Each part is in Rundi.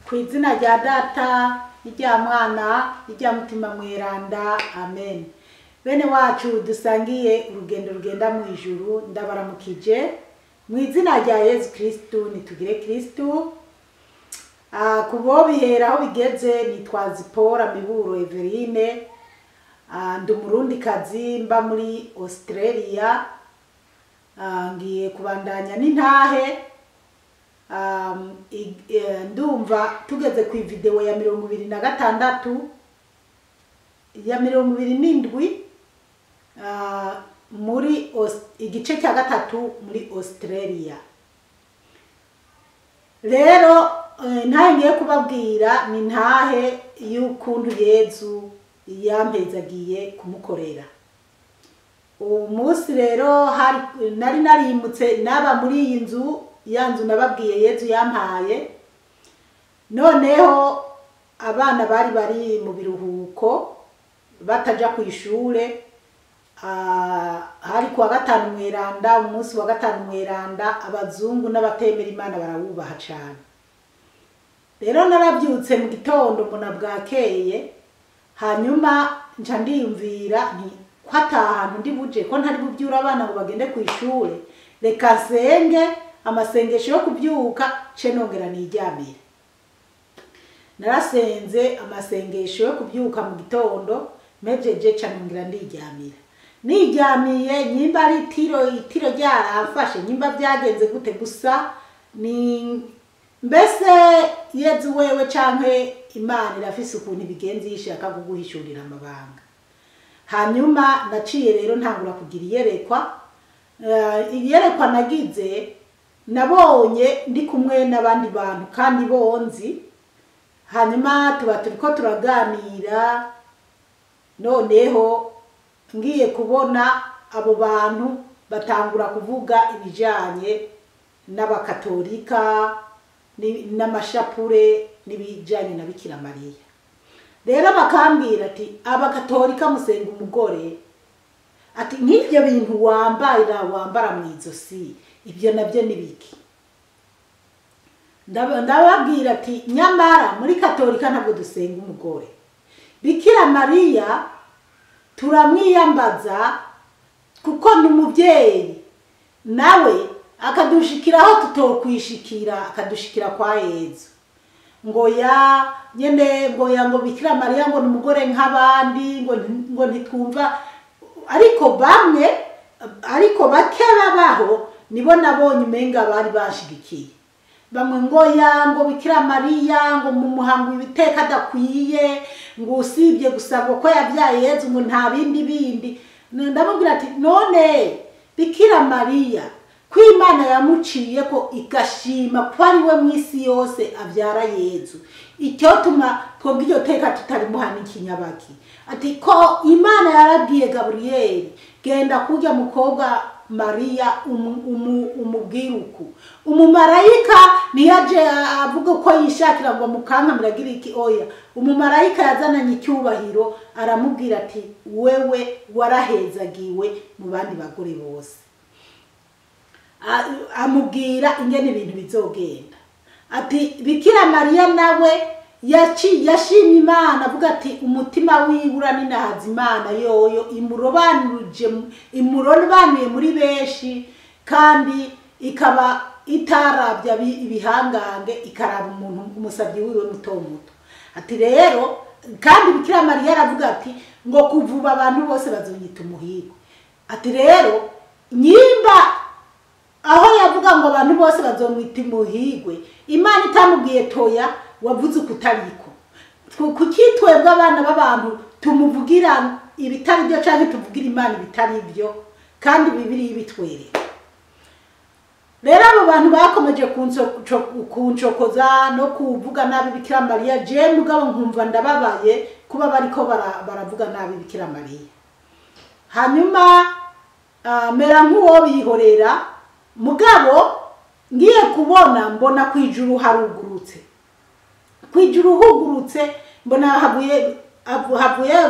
Ku izina rya Data, n'irya Mwana, n'irya Mutima Mweranda, amen. Bene wacu dusangiye urugendo rugenda mu ijuru, ndabaramukije mu izina rya Yezu Kristu. Nitugire Kristu. Kubo bihera aho bigeze, nitwa Zipora Miburo Everine. Ndi umurundikazi mba muri Australia. Ngiye kubandanya n'intahe. Ndumva tugeze ku video ya 26, ya 27, muri igice cya gatatu muri Australia. Rero ntahe ngiye kubabwira ni ntahe y'ukuntu Yezu yampezagiye kumukorera. Uwo munsi rero hari nari narimutse naba muri iyi nzu, ya nzu nababwiye Yezu yampaye. Noneho abana bari bari mu biruhuko bataja ku ishure. Hari kuwa gatanu mweranda, umunsi wa gatanu mweranda abazungu n'abatemera Imana barawubaha cane. Rero narabyutse mu gitondo mbona bwakeye, hanyuma nca ndiyumvira nti ko atahantu ndi buje, ko ntari bubyure abana ngo bagende ku ishure, reka nsenge amasengesho yo kubyuka ce nongera niryamire. Narasenze amasengesho yo kubyuka mu gitondo, mpejeje ca nongera ndiryamira. Niryamiye nyimba ari itiro ryaramfashe, nyimba byagenze gute, gusa ni mbese Yezu wewe canke Imana irafise ukuntu ibigenza ishaka kuguhishurira amabanga. Hanyuma naciye rero ntangura kugira iyerekwa. Iyerekwa nagize, nabonye ndi kumwe n'abandi bantu kandi bonzi. Hanyuma tuba turiko turaganira, noneho ngiye kubona abo bantu batangura kuvuga ibijanye n'abakatolika n'amashapure n'ibijanye na Bikira Mariya. Rero bakambwira ati abakatolika musenga umugore, ati nk'ivyo bintu wambara mu izosi, ibyo navyo ni biki? Ndababwira ati nyamara muri katolika ntabwo dusenga umugore. Bikira Mariya turamwiyambaza kuko ni umuvyeyi, nawe akadushikiraho tutokwishikira, akadushikira kwa Yezu. Ngo ya nyene, ngo ya ngo Bikira Mariya ngo ni umugore nk'abandi, ngo ntitwumva. Ariko bamwe, ariko bake babaho nibo nabonye umenga bari bashigikiye. Bamwe ngo ya ngo Bikira Mariya ngo mu muhango ibiteka adakwiye, ngo usibye gusa ngo ko yabyaye Yezu ngo nta bindi bindi. Ndamubwira ati none Bikira Mariya ko Imana yamuciye ko igashima ko ari we mw'isi yose abyara Yezu, icyotuma twebwe iryo teka tutarimuha n'ikinyabaki. Ati ko Imana yarabwiye Gaburiyeli, genda kurya mukobwa Mariya umubwire uku. Umumarayika ntiyaje avuga ko yishakira ngo mukankamira agira iki, oya. Umumarayika yazananye icyubahiro aramubwira ati wewe warahezagiwe mu bandi bagore bose. Amubwira ingene ibintu bizogenda. Ati Bikira Mariya nawe yashimye Imana avuga ati umutima wiwe uraninahaza Imana yoyo imurobanuye muri benshi, kandi ikaba itarabya ibihangange, ikaraba umuntu umusabyi wiwe muto muto. Ati rero kandi Bikira Mariya aravuga ati ngo kuvuba abantu bose bazonyita umuhigo. Ati rero nyimba aho yavuga ngo abantu bose bazomwita umuhigwe, Imana itamubwiye toya wavuze ukutariko. Kuki twebwe abana b'abantu tumuvugira ibitari byo canke tuvugira Imana ibitari byo, kandi Bibiliya ibitwereka? Rero abo bantu bakomeje kuncokoza no kuvuga nabi Bikira Mariya, je mugabo nkumva ndababaye kuba bariko baravuga nabi Bikira Mariya. Hanyuma mera nk'uwo bihorera, mugabo ngiye kubona mbona kwijuru harugurutse. Kwijuru hugurutse mbona havuye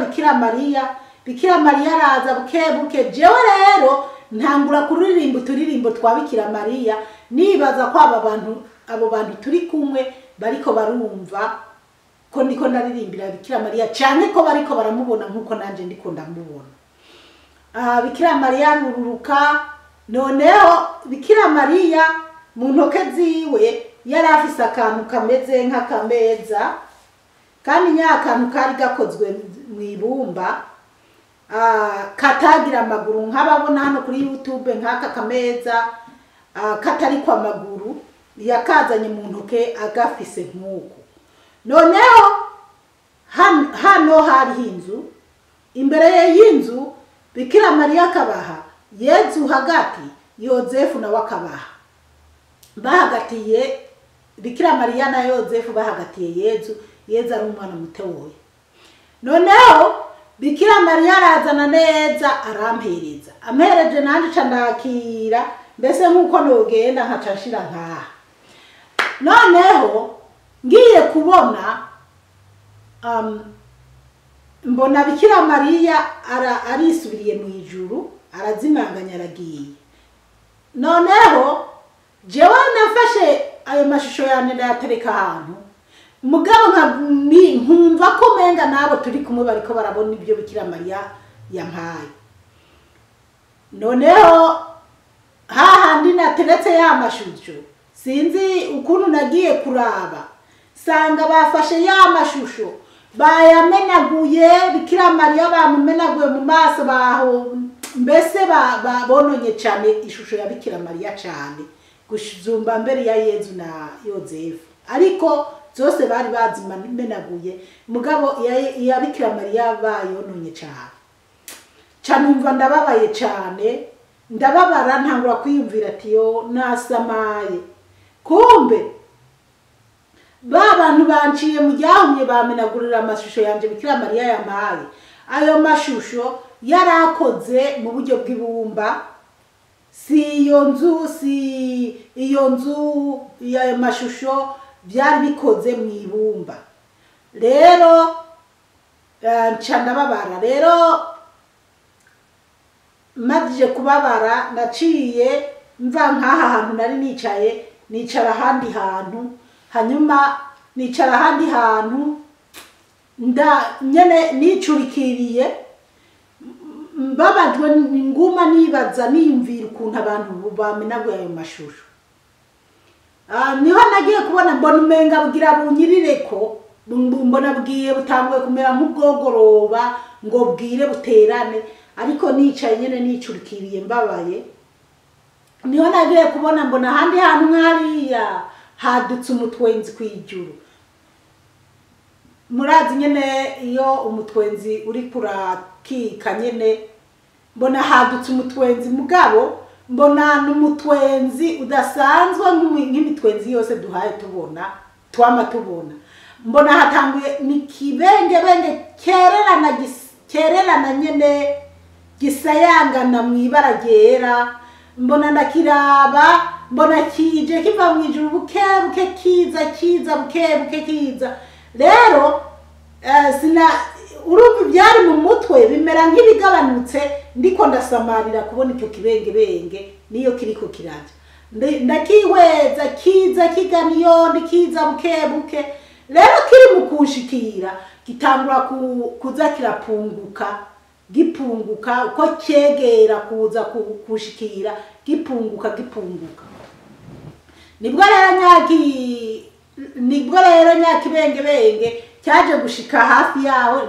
Bikira Mariya. Bikira Mariya araza buke buke. Jewe rero ntangura kuririmba uturirimbo twa Bikira Mariya, nibaza ko aba bantu abo bantu turi kumwe bariko barumva ko ndiko ndaririmbira Bikira Mariya, canke ko bariko baramubona nkuko nanje ndiko ndamubona. Bikira Mariya aruruka. Noneho Bikira Mariya mu ntoke ziwe yari afise akantu kameze nk'akameza, kandi nyakantu kari gakozwe mu ibumba, katagira amaguru nk'ababona hano kuri YouTube nk'aka kameza, katari kwa maguru, yakazanye mu ntoke agafise nk'uko. Noneho hano hari inzu, imbere y'inzu Bikira Mariya akabaha, Yezu hagati, Yozefu nawe akabaha. Bahagatiye Bikira Mariya na Yozefu bahagatiye Yezu, Yezu ari umwana mutoya. Noneho Bikira Mariya arazana neza arampereza, ampereje nanje ca ndakira, mbese nkuko nogenda nkaca nshira nkaha. Noneho ngiye kubona mbona Bikira Mariya arisubiriye mu ijuru, arazimanganya aragiye. Noneho jewe nafashe ayo mashusho yanje ndayatereka ahantu, mugabo nkumva ko menga nabo turi kumwe bariko barabona ibyo Bikira Mariya yampaye. Noneho hahandi nateretse ya mashusho, sinzi ukuntu nagiye kuraba, sanga bafashe ya mashusho bayamenaguye, Bikira Mariya bamumenaguye mu maso, baho mbese babononye cyane ishusho ya Bikira Mariya cyane gusumba mbere ya Yezu na Yozefu, ariko zose bari bazimenaguye, mugabo ya Bikira Mariya bayononye cyane. Canumva ndababaye cyane, ndababara, ntangura kwiyumvira ati yo nasamaye, kumbe ba bantu banciye mu ryahumye bamenagurira amashusho yanje Bikira Mariya yampaye. Ayo mashusho yarakoze mu buryo bw'ibumba, si iyo nzu, si iyo nzu y'ayo mashusho byari bikoze mu ibumba. Rero nca ndababara. Rero maze kubabara naciye mva nkaha hantu nari nicaye, nicara ahandi hantu, hanyuma nicara ahandi hantu nda nyene nicurikiriye, mbabajwe nguma nibaza niyumvira ukuntu abantu bamenaguye ayo mashusho. Niho nagiye kubona mbona umenga bugira bunyirireko, mbona bwiye butanguye kumera nk'ubwogoroba ngo bwire buterane, ariko nicaye nyene nicurikiriye mbabaye. Niho nagiye kubona mbona ahandi hantu nkariya hadutse umutwenzi kwijuru. Murazi nyene iyo umutwenzi uri kurakika nyene, mbona hadutse umutwenzi, mugabo mbona n'umutwenzi udasanzwe nk'imitwenzi yose duhaye tubona, twama tubona. Mbona hatanguye ni kibengebenge kererana nyene gisayangana mwibara ryera. Mbona ndakiraba, mbona kije kiva mu ijuru buke buke, kiza kiza buke buke kiza. Rero sina urumva ibyari mu mutwe bimera nk'ibigabanutse, ndiko ndasamarira kubona icyo kibengebenge niyo kiriko kiraja. Ndakihweza kiza kiganiyo ndikiza buke buke. Rero kiri mu kunshikira gitangura kuza kirapunguka, gipunguka uko cyegera kuza kushikira, gipunguka gipunguka. Nibwo rero nyakibengebenge cyaje gushika hafi yaho,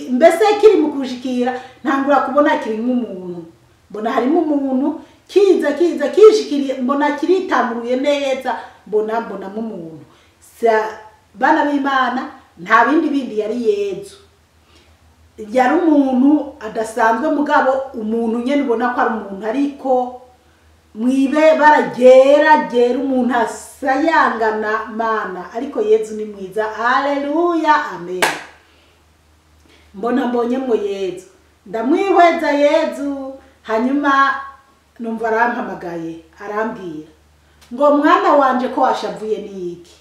mbese kiri mu kushikira ntangura kubona kirimo umuntu, mbona harimo umuntu kiza kiza kishikiriye, mbona kiritamuruye neza, mbona mbonamo umuntu. Bana b'Imana nta bindi bindi yari Yezu, yari umuntu adasanzwe, mugabo umuntu nyene ubona ko ari umuntu, ariko mwibe baragera gera umuntu asayangana mana, ariko Yezu ni mwiza. Haleluya, amen. Mbona mbonyemwo Yezu, ndamwihweza Yezu, hanyuma numva arampamagaye arambwira ngo mwana wanje ko washavuye niki?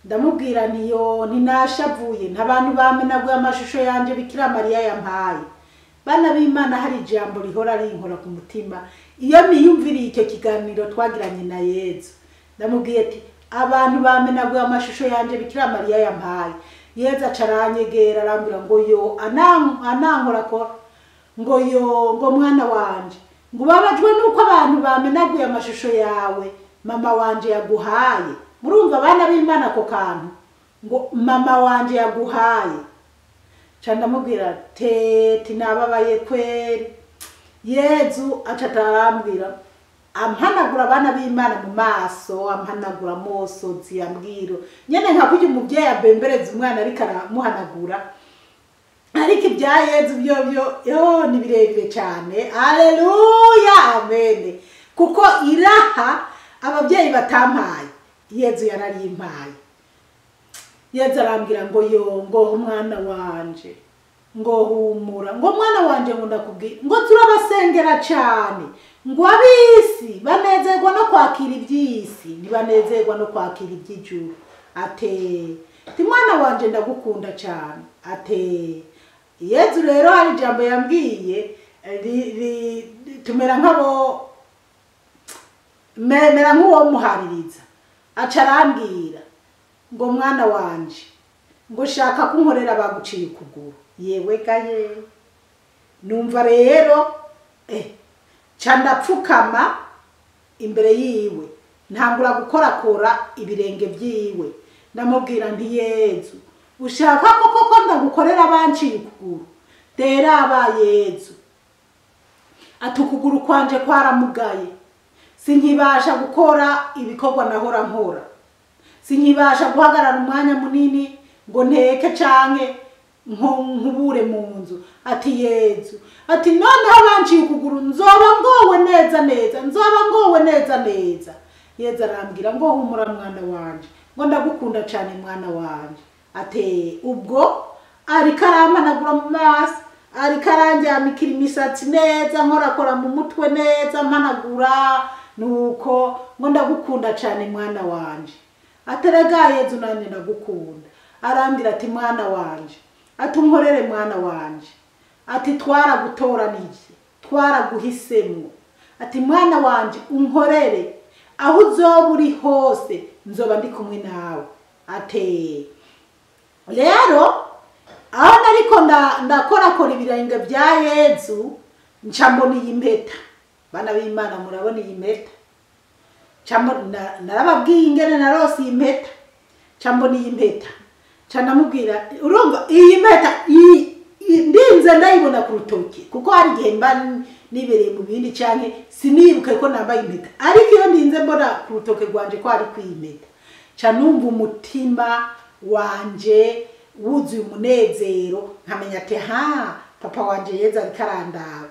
Ndamubwira ntiyo ntinashavuye, ntabantu bamenaguye amashusho yanje Bikira Mariya yampaye. Bana b'Imana hari ijambo rihora rinkora ku mutima iyo niyumviriye icyo kiganiro twagiranye na Yezu. Ndamubwiye ati Abantu bamenaguye amashusho yanje Bikira Mariya yampaye. Yezu aca aranyegera arambwira ngo yo, anankorakora ngo yo, ngo mwana wanje, ngo ubabajwe nuko abantu bamenaguye amashusho yawe mama wanje yaguhaye. Murumva abana b'Imana ako kantu, ngo mama wanje yaguhaye. Ca ndamubwira teti nababaye kweri. Yezu aca arambwira, ampanagura abana b'Imana mu maso, ampanagura amosozi, ambwira nyene nka kurya umuvyeyi abembereza umwana ariko aramuhanagura. Ariko ibya Yezu byo yo ni birebire cyane. Haleluya, amen. Kuko iraha abavyeyi batampaye, Yezu yararimpaye. Yezu arambwira ngo yo, ngo umwana wanje, ngo humura, ngo mwana wanje, ngo ndakubwira, ngo turabasengera cyane, ngo abisi banezerwa no kwakira iby'isi, ntibanezerwa no kwakira iby'ijuru. Ate ti mwana wanje ndagukunda cyane. Ate Yezu rero hari ijambo yambwiye tumera nk'abo mera nk'uwo muhaririza. Aca arambwira ngo mwana wanje, ngo shaka kunkorera baguciye ukuguru. Yewe gaye, numva rero ca ndapfukama imbere yiwe, ntangura gukorakora ibirenge vyiwe. Ndamubwira nti Yezu, ushaka koko ko ndagukorera banciye ukuguru? Tera aba Yezu, ati ukuguru kwanje kwaramugaye, sinkibasha gukora ibikorwa nahora nkora, sinkibasha guhagarara umwanya munini ngo nteke canke nkubure mu nzu. Ati Yezu, ati noneho banciye ukuguru nzoba ngowe neza neza, nzoba ngowe neza neza. Yezu arambwira ngo humura mwana wanje, ngo ndagukunda cyane mwana wanje. Ate ubwo ariko arampanagura mu maso, ariko arandyamikira imisatsi neza, nkorakora mu mutwe neza, mpanagura, nuko ngo ndagukunda cyane mwana wanje. Aterega Yezu nanje ndagukunda. Arambwira ati mwana wanje, ati unkorere mwana wanje, ati twaragutoranije, twaraguhisemwo, ati mwana wanje unkorere, aho uzoba uri hose nzoba ndi kumwe nawe. Ate rero aho nariko ndakorakora ibirenge bya Yezu, nca mbona iyi mpeta. Bana b'Imana murabona iyi mpeta, narababwiye ingene narose iyi mpeta. Nca mbona iyi mpeta, nca ndamubwira, urumva iyi mpeta ndinze ndayibona ku rutoki, kuko hari igihe mba nibereye mu bindi canke sinibuke ko nambaye impeta, ariko iyo ndinze mbona ku rutoke rwanje ko ari kw'impeta, nca numva umutima wanje wuzuye umunezero, nkamenya ati ha papa wanje Yezu ariko arandaba.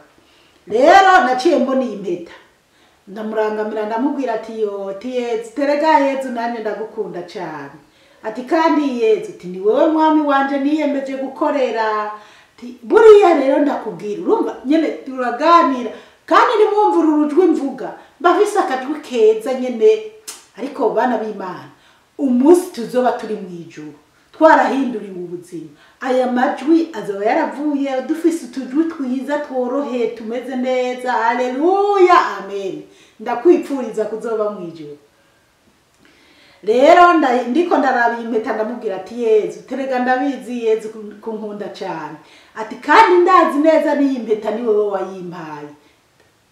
Rero naciye mbona iyi mpeta, ndamurangamira ndamubwira ati yo ti Yezu, terega Yezu nanje ndagukunda cyane. Ati kandi Yezu, ati ni wewe mwami wanje niyemeje gukorera. Ati buriya rero ndakubwira, urumva nyene turaganira, kandi nimwumva uru rujwi mvuga mbafise akajwi keza nyene. Ariko bana b'Imana, umunsi tuzoba turi mu ijuru twarahinduriwe ubuzima, aya majwi azoba yaravuye, dufise utujwi twiza tworoheye tumeze neza. Haleluya, amen. Ndakwipfuriza kuzoba mu ijuru. Rero ndiko ndaraba iyi mpeta, ndamubwira ati Yezu, terega ndabizi Yezu kunkunda cyane, ati kandi ndazi neza n'iyi mpeta ni wewe wayimpaye.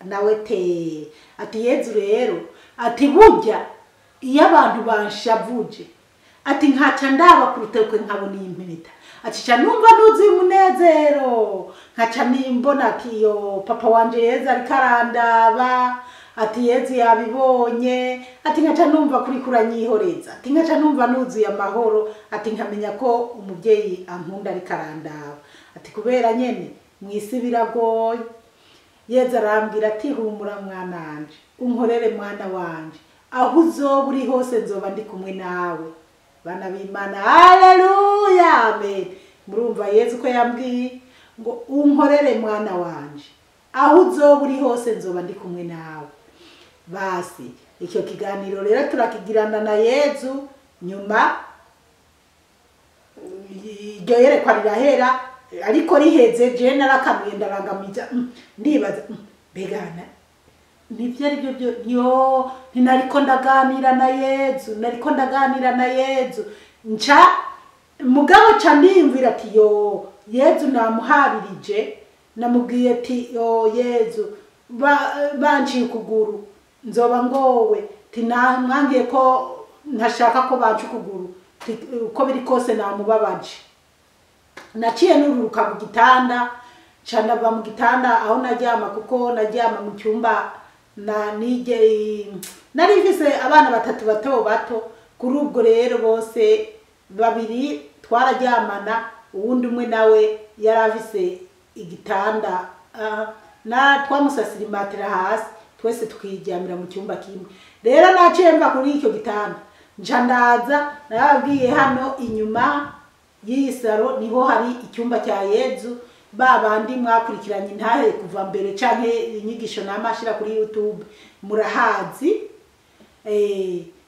Nawe te ati Yezu rero, ati burya iyo abantu banshavuje, ati nkaca ndaba ku rutoke nkabona iyi mpeta, ati ca numva nuzuye umunezero, nkaca nimbona ati yo papa wanje Yezu ariko arandaba, ati Yezu yabibonye, ati nkaca numva kuri kuranyihoreza, ati nkaca numva nuzuye amahoro, ati nkamenya ko umuvyeyi ankunda ariko arandaba, ati kubera nyene mw'isi biragoye. Yezu arambwira ati humura mwana wanje, unkorere mwana wanje, aho uzoba uri hose nzoba ndi kumwe nawe. Bana b'Imana, haleluya, amen. Murumva Yezu ko yambwiye ngo unkorere mwana wanje, aho uzoba uri hose nzoba ndi kumwe nawe. Basi icyo kiganiro rero turakigirana na Yezu. Nyuma iryo yerekwa rirahera, ariko riheze je narakanuye ndarangamiza, ndibaza mbegana Nivyo ari byo byo yo, ntinariko ndaganira na Yezu, nariko ndaganira na Yezu. Nca mugabo ca ndiyumvira ati yo Yezu namuharirije, namubwiye ati yo Yezu banciye ukuguru nzoba ngowe, ti namwangiye ko ntashaka ko banca ukuguru, uko biri kose namubabaje. Naciye nururuka mu gitanda, nca ndava mu gitanda aho naryama, kuko naryama mu cyumba na nige nari mfise abana batatu bato bato. Kuri ubwo rero bose babiri twararyamana, uwundi umwe nawe yari afise igitanda, na twamusasira imatera hasi, twese tukiryamira mu cyumba kimwe. Rero naciye mva kuri icyo gitanda nca ndaza, narababwiye hano inyuma y'iyi saro niho hari icyumba cya Yezu, ba bandi mwakurikiranye intahe kuva mbere canke inyigisho namashira kuri YouTube murahazi.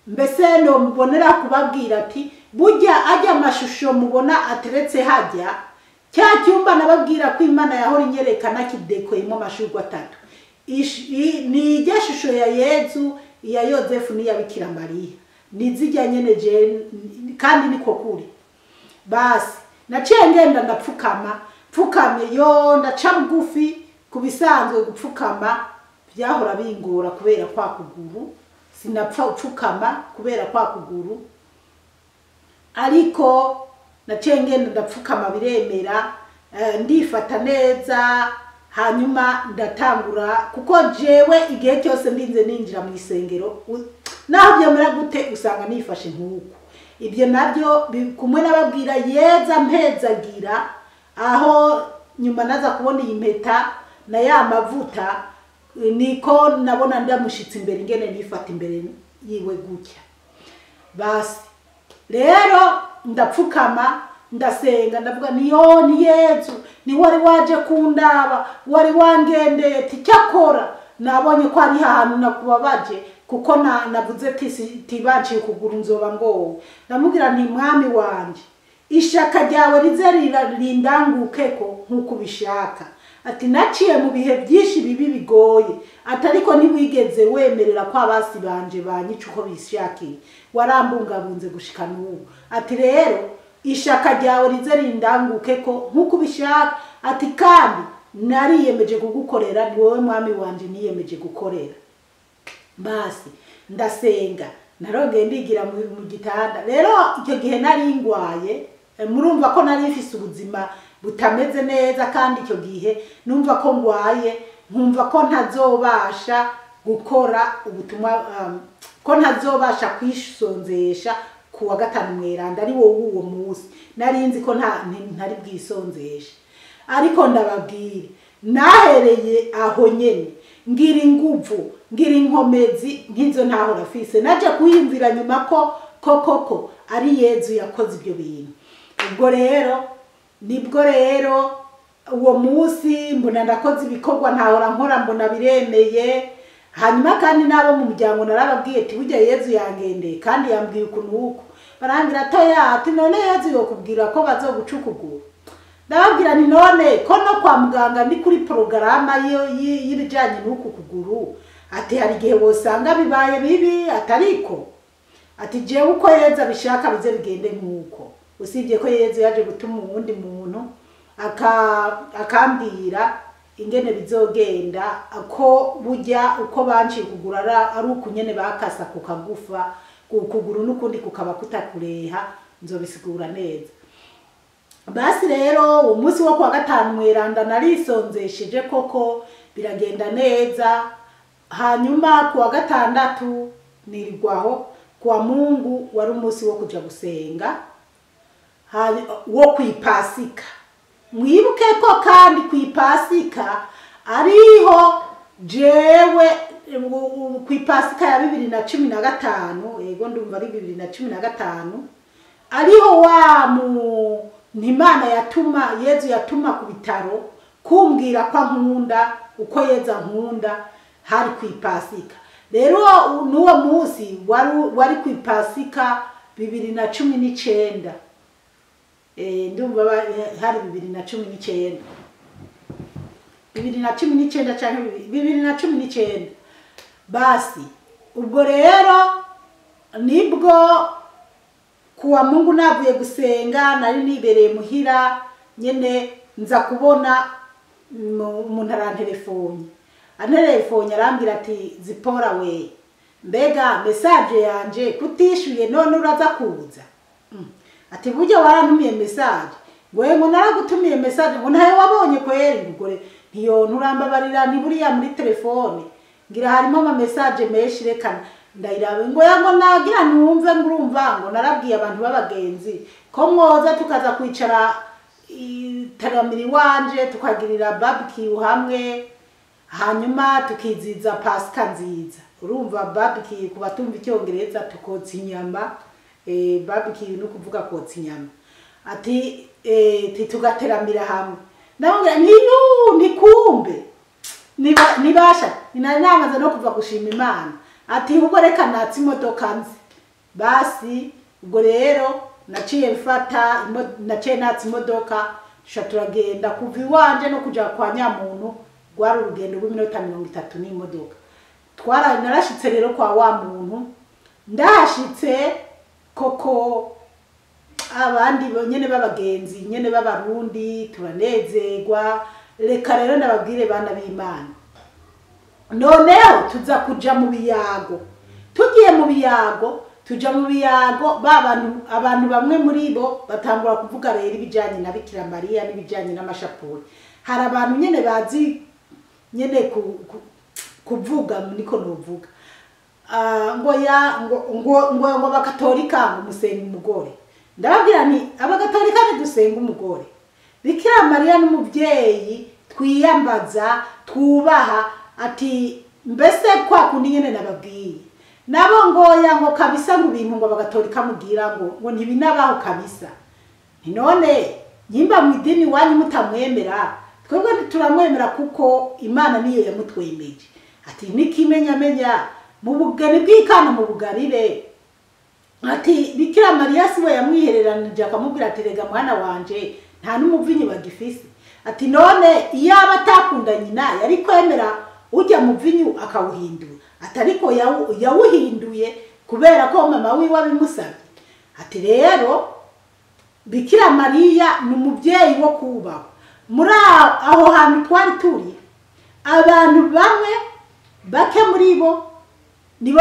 Mbese no mbonera kubabwira ati burya ajya amashusho mubona ateretse hajya cya cyumba nababwira ko Imana yahora inyerekana kidekoyemo amashurwe atatu, ni ijya shusho ya Yezu, iya Yozefu n'iya Bikira Mariya, nizijya nyene je, kandi niko kuri. Basi naciye ngenda ndapfukama, pfukamye yo ndaca bugufi. Kubisanzwe gupfukama byahora bingora kubera kwa kuguru, sinapfa gupfukama kubera kwa kuguru, ariko naciye ngenda ndapfukama biremera, ndifata neza. Hanyuma ndatangura, kuko jewe igihe cyose ndinze ninjira mu isengero naho byemera gute usanga nifashe nkuko ibyo nabyo kumwe nababwira Yeza mpezagira, aho nyuma naza kubona iyi mpeta na ya mavuta, niko nabona ndamushitse imbere ingene nifata imbere yiwe gutya. Basi rero ndapfukama ndasenga, ndavuga niyo ni Yezu, ni wari waje kundaba, wari wangendeye, ticyakora nabonye ko ari ahantu nakubabaje, kuko navuze tibanciye ukuguru nzoba ngowe. Ndamubwira nti mwami wanje, ishaka ryawe rize rindangukeko nkuko ubishaka. Ati naciye mu bihe byinshi bibi bigoye, ati ariko ntiwigeze wemerera ko abasi banje banyica uko bishakiye, warambungabunze gushika n'ubu. Ati rero ishaka ryawe rize rindangukeko nkuko ubishaka, ati kandi nariyemeje kugukorera, ni wowe mwami wanje niyemeje gukorera. Basi ndasenga, narongeye ndigira mu gitanda. Rero icyo gihe nari ngwaye, murumva ko nari mfise ubuzima butameze neza, kandi icyo gihe numva ko ngwaye, nkumva ko ntazobasha gukora ubutumwa, ko ntazobasha kwisonzesha ku wa gatanu mweranda ari wowe uwo munsi nari nzi ko ntari bwisonzeshe. Ariko ndababwira nahereye aho nyene ngira inguvu, ngira inkomezi nkizo ntahora afise. Naje kuyimvira nyuma ko koko ari Yezu yakoze ibyo bintu. Ubwo rero nibwo rero uwo munsi mbona ndakoze ibikorwa ntahora nkora, mbona biremeye. Hanyuma kandi nabo mu muryango narababwiye ati burya Yezu yangendeye kandi yambwiye ukuntu uko, barambwira atoya, ati none Yezu yokubwira ko bazoguca ukuguru. Ndababwira nti none ko no kwa muganga ndi kuri porogaramu y'ibijyanye n'uku kuguru, ati hari igihe wosanga bibaye bibi, atariko ati jewe uko Yezu abishaka bize bigende nk'uko. Usibye ko Yezu yaje gutuma uwundi muntu akambwira ingene bizogenda, ko burya uko banciye kugura ari uku nyene bakasa ku kagufa ukuguru n'ukundi kukaba kutakureha, nzobisigura neza. Basi rero umunsi wo kwa gatanu mweranda narisonzesheje koko biragenda neza. Hanyuma kuwa gatandatu nirirwaho, kuwa Mungu wari umunsi wo kuja gusenga wo kwipasika. Mwibuke ko kandi kwipasika ariho jewe kwipasika ya 2015, yego ndumva ari 2015, ariho wa mu Imana yatuma Yezu yatuma ku bitaro kumbwira kwa nkunda uko Yezu ankunda, hari kwipasika. Rero nuwo munsi wari kwipasika 2019. Ndumva hari 2019. 2019 canke 2019. Basi ubwo rero nibwo kuwa Mungu navuye gusenga, nari nibereye muhira nyene, nza kubona umuntu arantelefone, antelefone arambwira ati Zipora we, mbega message yanje kutishuye none uraza kuza? Ati burya warantumiye message? Ngo ngo naragutumiye message, ngo ntayo wabonye kweri? Ngore ntiyo nturambabarira, ni buriya muri telefone ngira harimo ama message menshi, reka ndayirabe. Ngo ya ngo nagira numve, ngurumva ngo narabwiye abantu b'abagenzi ko mwoza tukaza kwicara itaramiri wanje, tukagirira barbecue hamwe, hanyuma tukiziza Pasika nziza. Urumva barbecue, ku batumva icyongereza, tukotsa inyama. Barbecue no kuvuga kotsa inyama. Ati tugateramira hamwe. Ndamubwira niyu nikumbe nibasha nari namaze no kuva gushima Imana. Ati ubwo reka natse imodoka nzi. Basi ubwo rero naciye mfata, naciye natse imodoka, tusha turagenda. Kuva iwanje no kuja kwa nyamuntu rwari urugendo rw'iminota 30 n'imodoka. Twara narashitse rero kwa wa muntu, ndahashitse koko abandi nyene b'abagenzi nyene b'abarundi turanezerwa. Reka rero ndababwire bana b'Imana, noneho tuza kuja mu biyago. Tugiye mu biyago, tuja mu biyago, ba abantu bamwe muri bo batangura kuvuga rero ibijanye na Bikira Mariya n'ibijanye n'amashapuri. Hari abantu nyene bazi nyene kuvuga, niko novuga, ngo ya ngo ngo ngo abakatolika ngo musenga umugore. Ndababwira nti abakatolika ntidusenga umugore, Bikira Mariya n'umuvyeyi twiyambaza twubaha. Ati mbese kwa kundi nyene nababwiye nabo ngoya ngo kabisa ngo ibintu ngo abagatolika mugira ngo ngo ntibinabaho kabisa. None nyimba mu idini wanyu mutamwemera, twebwe turamwemera kuko Imana niyo yamutwemeje. Ati nikimenyamenya mu bugari bw'ikana mu bugarire, ati Bikira Mariya siwe yamwihereranije akamubwira ati rega mwana wanje nta n'umuvinyi bagifise. Ati none iyo aba atakunda nyina yari kwemera ujya muvinyu akawuhindura? Atariko yawuhinduye kubera ko mama wiwe abimusabye. Ati rero Bikira Mariya ni umubyeyi wo kubaho. Muri aho hantu twari turi, abantu bamwe bake muri bo nibo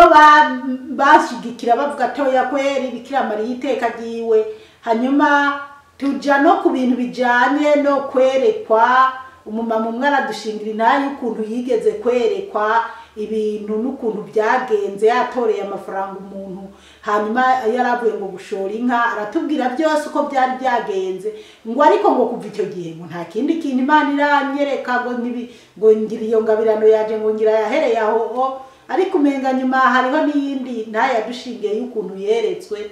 bashigikira bavuga toya kweri Bikira Mariya iteka ryiwe. Hanyuma tuja no ku bintu bijanye no kwerekwa, umumama umwe aradushingira intahe y'ukuntu yigeze kwerekwa ibintu n'ukuntu byagenze, yatoreye amafaranga umuntu, hanyuma yaravuye ngo gushora inka, aratubwira byose uko byari byagenze. Ngo ariko ngo kuva icyo gihe ngo nta kindi kintu Imana iranyereka, ngo ngo ngira iyo ngabirano yaje ngo ngira yahereye aho. Ariko umenga nyuma hariho n'iyindi ntahe yadushingiye y'ukuntu yeretswe.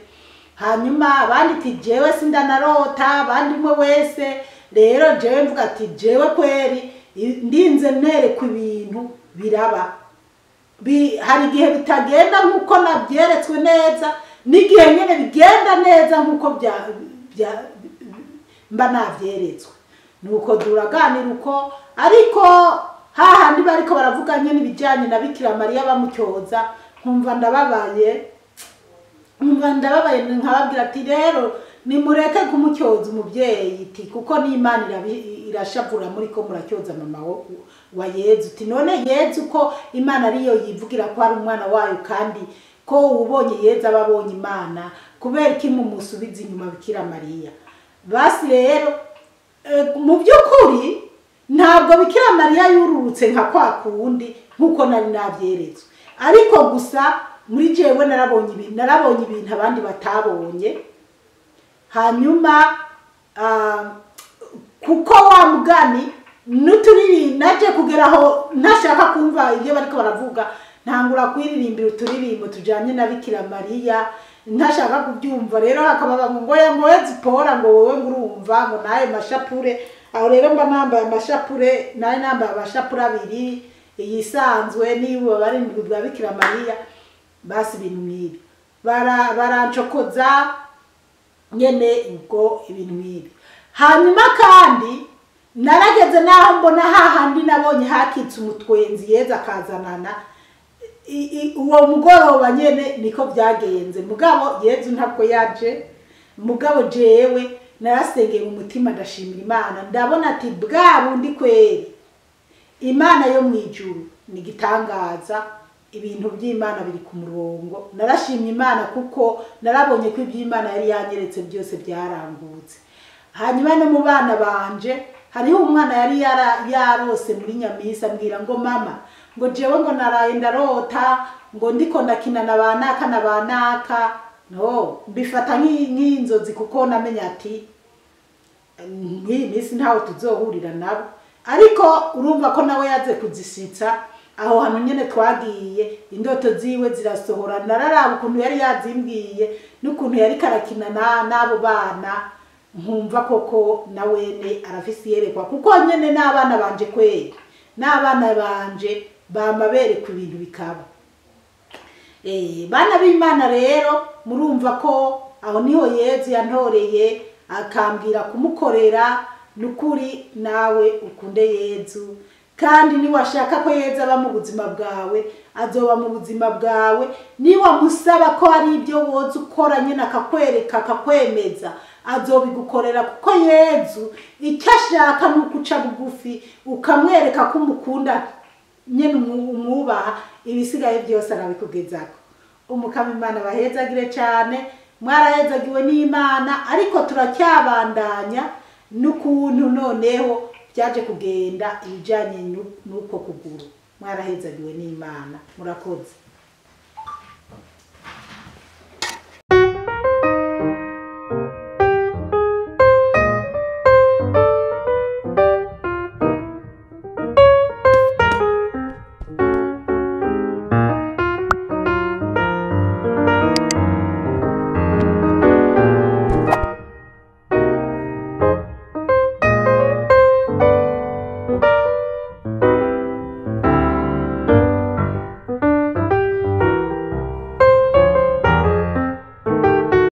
Hanyuma abandi ati jewe sindanarota, abandi umwe wese rero jewe mvuga ati jewe kweri ndinze nerekwa ibintu biraba. Hari igihe bitagenda nk'uko nabyeretswe neza, n'igihe nyene bigenda neza nk'uko mba nabyeretswe. Nuko turaganira uko, ariko hahandi bariko baravuga nyene ibijanye na Bikira Mariya bamutyoza, nkumva ndababaye, nkumva ndababaye, nkababwira ati rero nimureke kumutyoza umuvyeyi, iti kuko n'Imana irashavura muri ko muratyoza mama wa Yezu. Ati none Yezu ko Imana ariyo yivugira ko ari umwana wayo, kandi ko ubonye Yezu aba abonye Imana, kubera iki mumusubiza inyuma Bikira Mariya? Basi rero mu by'ukuri ntabwo Bikira Mariya yururutse nka kwa kundi nkuko nari nabyeretswe, ariko gusa muri jewe narabonye ibintu, narabonye ibintu abandi batabonye. Hanyuma kuko wa mugani n'uturiri naje kugeraho ntashaka kumva ibyo bariko baravuga, ntangura kwiririmbira uturirimbo tujanye na Bikira Mariya ntashaka kubyumva. Rero hakaba ngo ngoya ngo Zipora ngo wowe ngurumva ngo naye mashapure. Aho rero mba nambaye amashapure, naye nambaye amashapure abiri, iyisanzwe niba barindwi bwa Bikira Mariya. Basi ibintu nk'ibi barancokoza nyene ubwo ibintu nk'ibi. Hanyuma kandi narageze naho mbona hahandi nabonye hakitse umutwenzi Yezu akazanana Uwo mugoroba nyene niko byagenze. Mugabo Yezu ntabwo yaje, mugabo jewe narasengeye mu mutima ndashimira Imana, ndabona ati bwa bundi kweri Imana yo mu ijuru ni gitangaza, ibintu by'Imana biri ku murongo. Narashimye Imana kuko narabonye ko iby'Imana yari yanyeretse byose byarangutse. Hanyuma no mu bana banje hariho umwana yari yarose muri Nyamisa, ambwira ngo mama, ngo jewe ngo naraye ndarota ngo ndiko ndakina na banaka na banaka. No mbifata nk'inzozi kuko namenya ati nk'iyi minsi ntawe tuzohurira nabo, ariko urumva ko nawe yaze kuzisitsa aho hantu nyene twagiye, indoto ziwe zirasohora. Nararaba ukuntu yari yazimbwiye n'ukuntu yari karakina n'abo bana, nkumva koko nawene arafise iyerekwa, kuko nyene n'abana banje kweri n'abana banje bama berekwa ibintu bikaba. Bana b'Imana rero murumva ko aho niho Yezu yantoreye akambwira kumukorera. Nukuri nawe ukunde Yezu, kandi niwashaka ko Yezu aba mu buzima bwawe azoba mu buzima bwawe. Niwamusaba ko hari ibyo woza ukora nyine akakwereka akakwemeza azobigukorera, kuko Yezu icyo ashaka ni ukuca bugufi ukamwereka ko umukunda nyine umwubaha, ibisigaye byose arabikugezako. Umukama Imana bahezagire cyane, mwarahezagiwe n'Imana, ariko turacyabandanya n'ukuntu noneho byaje kugenda ibijyanye n'uko kuguru. Mwarahezagiwe n'Imana, murakoze.